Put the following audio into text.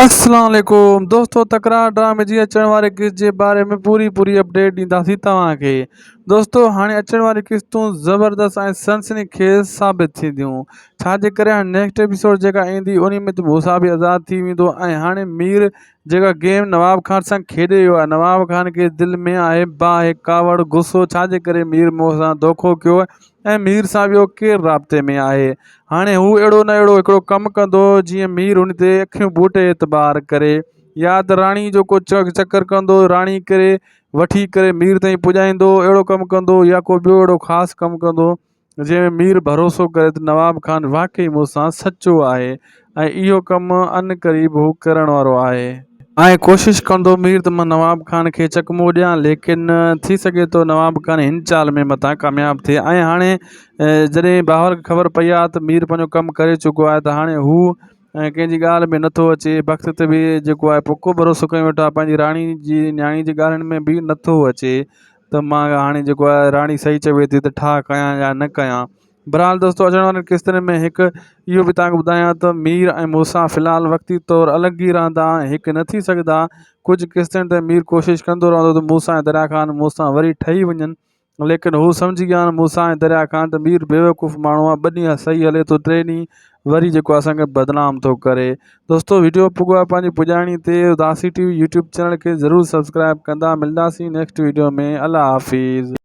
السلام عليڪم دوستو تڪرار ڊرامي جي اچڻ واري قسط جي باري ۾ پوري پوري اپڊيٽ ڏينداسين توهان کي دوستو هاڻي اچڻ واري قسطون زبردست ۽ سنسني خيز ثابت ٿينديون ڇا جي ڪري هاڻي نيڪسٽ ايپيسوڊ جيڪا ايندي انهي ۾ ته موسيٰ به آزاد ٿي ويندو ۽ هاڻي مير جيڪا گيم نواب خان سان کيڏي ويو آهي نواب خان کي دل ۾ آهي باهه ڪاوڙ غصو ڇا جي ڪري مير مون سان دوکو ڪيو ۽ مير سان ٻيو ڪير رابطي ۾ آهي؟ هاڻي هو اهڙو نه اهڙو هڪڙو ڪم ڪندو جيئن مير هن تي اکيون ٻوٽي اعتبار ڪري يا ته راڻي جو ڪو چڪر ڪندو راڻي ڪري وٺي ڪري مير تائين پڄائيندو اهڙو ڪم ڪندو يا ڪو ٻيو اهڙو خاص ڪم ڪندو جنهن ۾ مير ڀروسو ڪري ته نواب خان واقعي مون سان سچو آهي ۽ اهو ڪم عنقريب هو ڪرڻ وارو آهي. ۽ ڪوشش ڪندو مير ته مان نواب خان کي چڪمو ڏيان ليڪن ٿي سگهي ٿو نواب خان هن چال ۾ متان ڪامياب ٿئي ۽ هاڻي جڏهن بهاول کي خبر پئي آهي ته مير پنهنجو ڪم ڪري چڪو آهي ته هاڻي هو ڪنهن جي ڳالهه ۾ نٿو اچي بخت تي به جيڪو آهي پڪو ڀروسو ڪيو ويٺو آهي پنهنجي راڻي جي نياڻي جي ڳالهين ۾ به نٿو اچي ته مان هاڻي جيڪو آهي راڻي صحيح چوي ٿي ته ٺاهه ڪيان يا نه ڪيان بھرحال دوستو اچڻ وارين قسطن ۾ هڪ اهو به توهان کي ٻڌايان ته مير ۽ موسيٰ في الحال وقتي طور الڳ ئي رهندا ۽ هڪ نه ٿي سگهندا ڪجهه قسطن تائين مير ڪوشش ڪندو رهندو ته موسيٰ ۽ دريا خان مون سان وري ٺهي وڃن ليڪن هو سمجهي ويا آهن موسيٰ ۽ دريا خان ته مير بيوقوف ماڻهو آهي ٻه ڏينهن صحيح هلي ٿو ٽي ڏينهن وري جيڪو اسان کي بدنام ٿو ڪري دوستو ويڊيو پڳو آهي پنهنجي پڄاڻي تي Udasi T V YouTube channel کي ضرور سبسڪرائب ڪندا ملنداسين نيڪسٽ ويڊيو ۾ الله حافظ.